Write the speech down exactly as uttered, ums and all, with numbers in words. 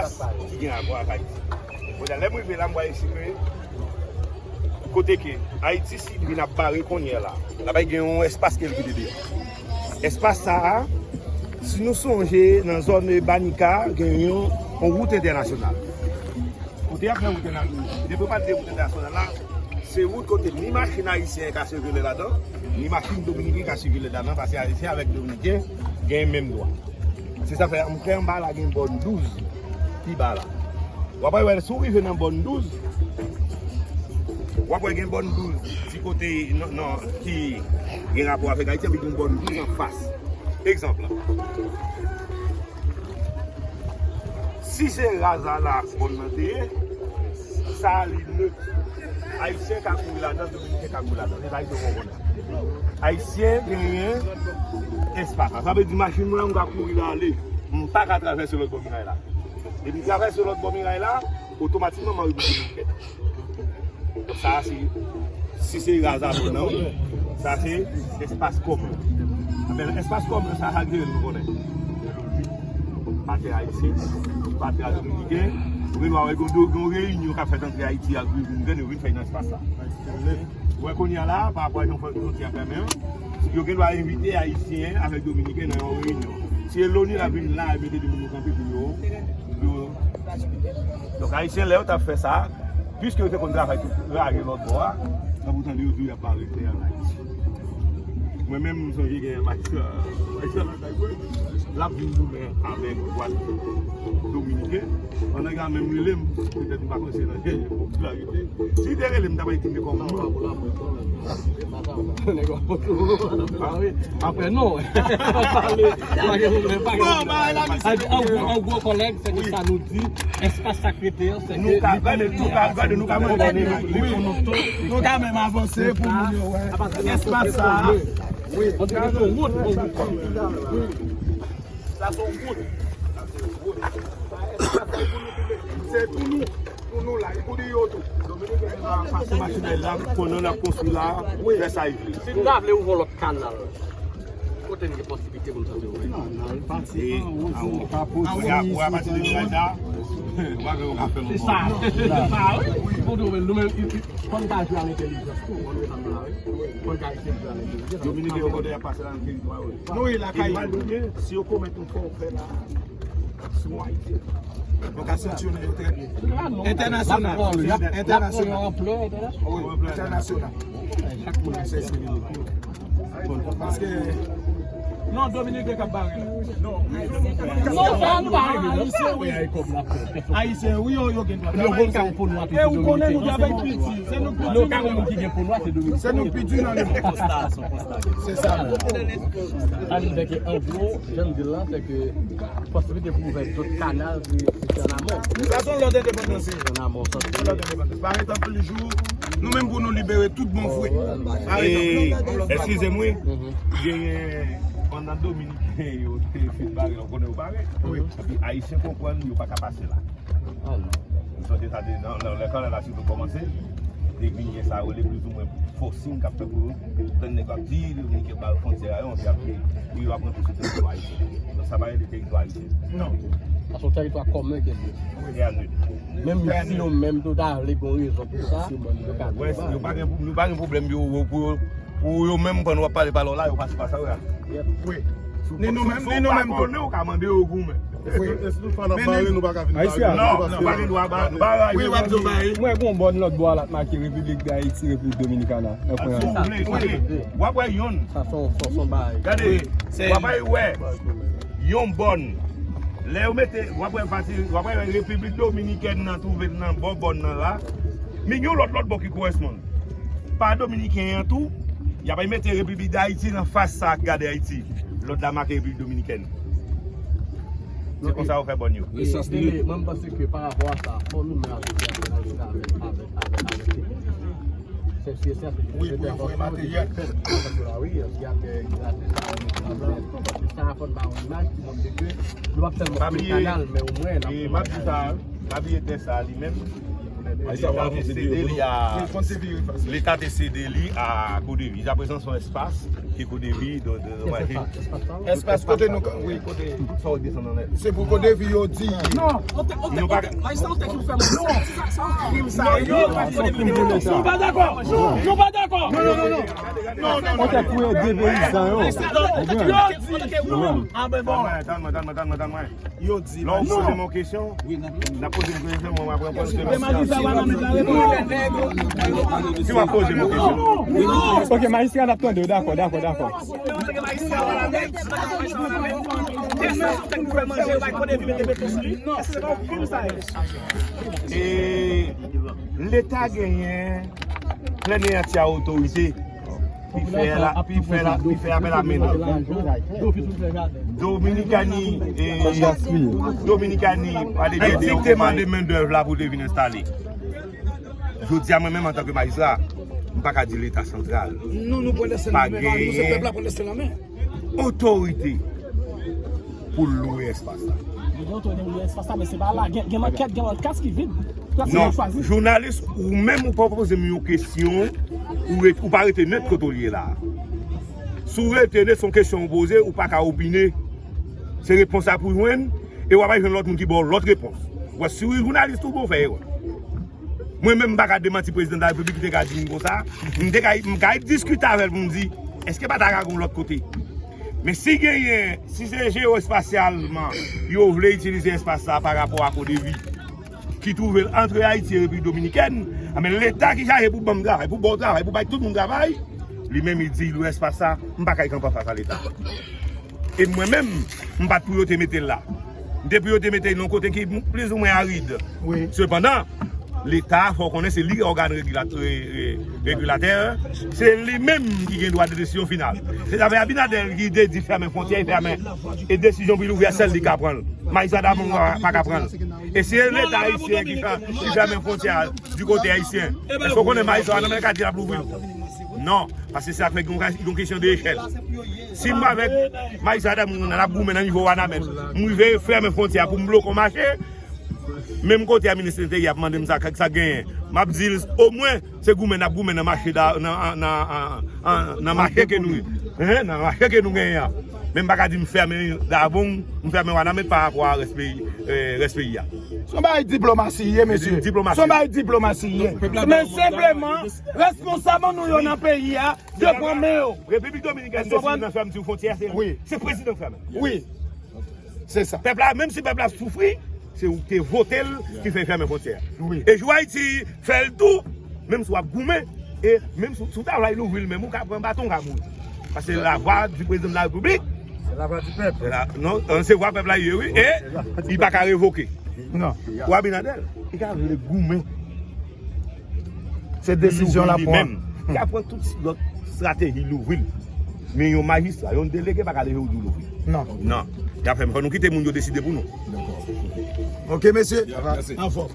espas ki gen rapò ak Ayiti. Kounye a, lè m rive la, m wè isi ke kote ke Ayiti Sid vin ap bare kounye a la, la bay gen yon espas ke l kite deyò. Espas sa a, si nou sonje, nan zòn Banika, gen yon, yon wout entènasyonal. Kote y ap fè wout entènasyonal, depi yo pale de wout entènasyonal la, se wout kote ni machin ayisyen ka sikile ladan, ni machin dominiken ka sikile ladan, paske ayisyen avèk dominiken gen menm dwa. Se sa fè, m kwè anba la gen bòn douz pi ba la. W ap wè, si w rive nan bòn douz, w ap wè gen bòn douz ti kote nan, nan, ki gen rapò avèk Ayiti, epi gen bòn douz anfas. Egzanp la. Si se raz a la bòn nan te ye, sa a li net. Ayisyen ka kouri ladan, dominiken ka kouri ladan. Se sa Ayisyen konprann. Ayisyen genyen espas la. Sa vle di machin mwen an, m ka kouri la ale. M pa ka travèse lòt bò miray la. Depi m travèse lòt bò miray la, otomatikman m an Repiblik Dominikèn. Donk sa a se, si se raz a bòn nan, wi. Sa se espas komen. Men espas komen sa, sa k jere l nou konnen. Pa tè ayisyen, pa tè dominiken. Ou gen dwa wè gen yon, gen yon reyinyon k ap fèt antre Ayiti ak Repiblik Dominikèn, yo vin fè nan espas la. Ou wè kounye a la, pa rapò a jan fòntyè a fèmen an, yo gen dwa envite ayisyen avèk dominiken nan yon reyinyon. Si e loni l ap vin la, mete de moun yo kanpe pou yo, pou yo. Donk ayisyen, lè yo t ap fè sa, piske yo te konn travay tou rare lòt bò a, nan pou tande yo di y ap bare tè an Ayiti. Mwen menm, m sonje gen majistra, majistra lakay mwen, l ap vin goumen avèk dwat dominiken. Pandan gen menm rele m, petèt m pa panse nan gen popilarite. Si li te rele m, m ta bay ti me kòman. Apre non. Pa gen pwoblèm, pa gen pwoblèm. An gwo, an gwo kòlèg, se ke sa nou di, espas sa k rete an, se ke nou ka gade, nou ka gade, nou ka mande. Nou ka menm avanse pou moun yo wè espas sa. Wi. An tou ka, se yon wout, yon wout. Sa se yon wout. Se pou nou, pou nou la, e pou li yo tou. Dominiken pa pase machin la, konnen l ap konstwi la, fè sa l vle. Si n ta vle ouvè yon lòt kanal, kote n gen posiblite pou n soti ouvè? Nan, nan, pati an wo, an wo, pa posib. Ou a pati de Miranda, ou pa gen yon ka fè lòt bò. Se sa, se sa, wi. Kote w menm, nou menm, fò n ka jwe a lentèlijans tou, fò n ka jwe a lentèlijans. Dominiken yo kote y ap pase la nan teritwa yo. Nou ye lakay. Si yo komèt yon fè, w fè la. Sou Ayiti. Yo ka sanksyone yo trè byen. Entènasyonal. Entènasyonal. Wi, entènasyonal. Paske non, Dominiken k ap bare la. Non, sa nou pa Ayisyen. Ayisyen, wi, yo, yo gen dwa. Yo konn ka yon po nwa tou. E ou konnen nou travay piti. Se nou ki di nan lemonn. Se nou ki di nan lemonn. Se sa. Sa vle di ke, an gwo, jan m di l lan, se ke posiblite pou ouvè dòt kanal, se, se an amon. Sa se yon lòt endepandans. Se an amon, sa se yon lòt endepandans. Pa ret anpil jou, nou menm pou nou libere tout bon vre. Pa ret anpil jou. Eskize m, wi. Genyen, pandan Dominiken yo te fin bare, ou konnen yo bare. Epi Ayisyen konprann, yo pa ka pase la. M sonje sa te nan, nan lè kanal la sitou kòmanse, te vin gen sa yo rele plizoumwen forcing k ap fè pou yo. Tann nèg yo ap di, Dominiken ba yo fwontyè a yo, epi apre, pou yo ap rantre sou teritwa ayisyen. Donk sa pa rele teritwa ayisyen. Non. Paske yon teritwa komen ke l ye. E a nou. Menm si yo menm tou ta vle gen rezon pou sa, yo ka di yo pa gen, yo pa gen pwoblèm yo, yo pou yo Pou yo menm, pandan w ap pale, pale w la, yo pase pa sa yo la. Wi. Ni nou menm, ni nou menm tou. Ou ka mande yo goumen. Wi. E si nou fè nan bare, nou pa ka vin bare. Non, nou pa gen dwa bare. Wi, w ap di w bare. Mwen gen yon bòn lòt bò a la k make Repiblik Dayiti, Repiblik Dominikana. Si w vle, si w vle. W ap wè yonn. Sa se yon, se yon bagay. Gade, w ap wè yon bòn. Lè yo mete, w ap wè pati, w ap wè Repiblik Dominikèn nan twouve l nan bò bòn nan la. Men gen yon lòt, lòt bò ki koresponn. Pa dominiken an tou, y ap mete Repiblik Dayiti nan fas sa ak gade Ayiti. Lòt la make Repiblik Dominikèn. Se konsa yo fè bòn yo. Mwen, m panse ke pa rapò a sa, fò nou menm asosyasyon ayisyen avèk, avèk, avèk, avèk. Wi, pou yo voye materyèl. Sa fò n ba yon imaj ki montre ke nou p ap sèlman fè kanal, men omwen n ap fè bagay. Pa bliye tè sa a li menm. Leta te sede li a, Leta te sede li a Kodevi. Jiskaprezan se yon espas ke Kodevi do- do- do- Espas kote nou ka, wi, kote. Fò w desann nan nèt. Se pou Kodevi yo di. Non, on te, on te, on te, majistra, on te ki fè mwen sa, sa, sa, krim sa. Nou pa dakò. Nou pa dakò. Non, non, non, non. On te pou ede peyizan yo. Yo di. Ah, ben bon. Tann mwen, tann mwen, tann mwen, tann mwen. Yo di. Lè w poze m yon kesyon, n ap poze m kesyon, mwen, mwen, mwen, mwen, si w ap poze m yon kesyon. Ok, majistra, n ap tande w. Dakò, dakò, dakò. E Leta genyen pleniyatè a otorite. Pi fè la, pi fè la, pi fè apèl a men nan. Dominikani, e, Dominikani, pa de. Ayiti te mande mendèv la pou te vin enstale. Jodi a, mwen menm, antanke majistra, m pa ka di Leta santral. Non, nou pran lèsè nan men, nou se pèp la pran lèsè nan men. Otorite pou lwe espas la. Gen otorite pou lwe espas la, men se pa la. Gen, gen mankèt, gen lòt kaz ki vid. Non, jounalis, ou menm ou pa poze m yon kesyon, ou ret, ou pa rete net kote w ye la. Si w rete net, se yon kesyon w poze, ou pa ka opine. Se repons la pou jwenn, e w ap al jwenn lòt moun ki ba w lòt repons. Wè, si w jounalis tou, bon, w fè erè. Mwen menm, m pa ka demanti prezidan de la repiblik ki te ka di m konsa. M te ka, m ka diskite avè l pou m di, èske pa ta ka gen yon lòt kote? Men si genyen, si se jewoespasyaman yo vle itilize espas sa pa rapò a Kodevi, ki twouve l antre Ayiti e Repiblik Dominikèn, anben Leta ki chaje pou ban m travay, pou ba w travay, pou bay tout moun travay, li menm li di l lwe espas sa, m pa ka kanpe anfas a Leta. E mwen menm, m pa t pou yo te mete l la. M te pou yo te mete l nan yon kote ki plizoumwen arid. Wi. Sepandan, Leta, fò w konnen, se li ògàn regila- re- re- regilatè, se li menm ki gen dwa de desizyon final. Se zafè Abinader ki te di fèmen fwontyè, fèmen, e desizyon pou li ouvri a, sèl li ka pran l. Majistra Damon pa, pa ka pran l. E se Leta ayisyen ki fè, ki fèmen fwontyè a di kote ayisyen. Èske w konnen majistra nan men ka di l ap louvri l? Non, paske sa fè yon, yon kesyon de echèl. Si m avèk majistra Damon nan ap goumen nan nivo Wanament, m rive fèmen fwontyè a pou m bloke yon mache, menm kote a minis enteryè ap mande m sa, sa genyen. M ap di l, omwen, se goumen n ap goumen nan mache da, nan, nan, nan, nan, nan mache ke nou, hein, nan mache ke nou genyen an. Men m pa ka di m fèmen Davon, m fèmen Wanament pa rapò a rès peyi, eh, rès peyi a. Se yon bagay diplomasi ye, mesye. Diplomasi. Se yon bagay diplomasi ye. Men senpleman, responsab nou yo nan peyi a, dwe pran men yo. Repiblik Dominikèn deside nan fèmti fwontyè, se, se prezidan k fèmen. Wi. Se sa. Pèp la, menm si pèp la soufri, se ou ki te vote l ki fè fèmen fwontyè a. Wi. E jou Ayiti fè l tou, menm si w ap goumen, e menm si, si w ta vle louvri l menm, ou ka pran baton, ou ka mouri. Paske la vwa di prezidan de la repiblik. Se la vwa di pèp. Non, se vwa pèp la ye, wi. E li pa ka revoke. Non. Ou Abinader, li ka vle goumen. Se desizyon l ap pran. Li ka pran tout lòt estrateji, louvri l. Men yon majistra, yon delege pa ka leve ou di w louvri. Non. Non. Y ap fè, fò nou kite moun yo deside pou nou. Ok, mesye. Anfòm.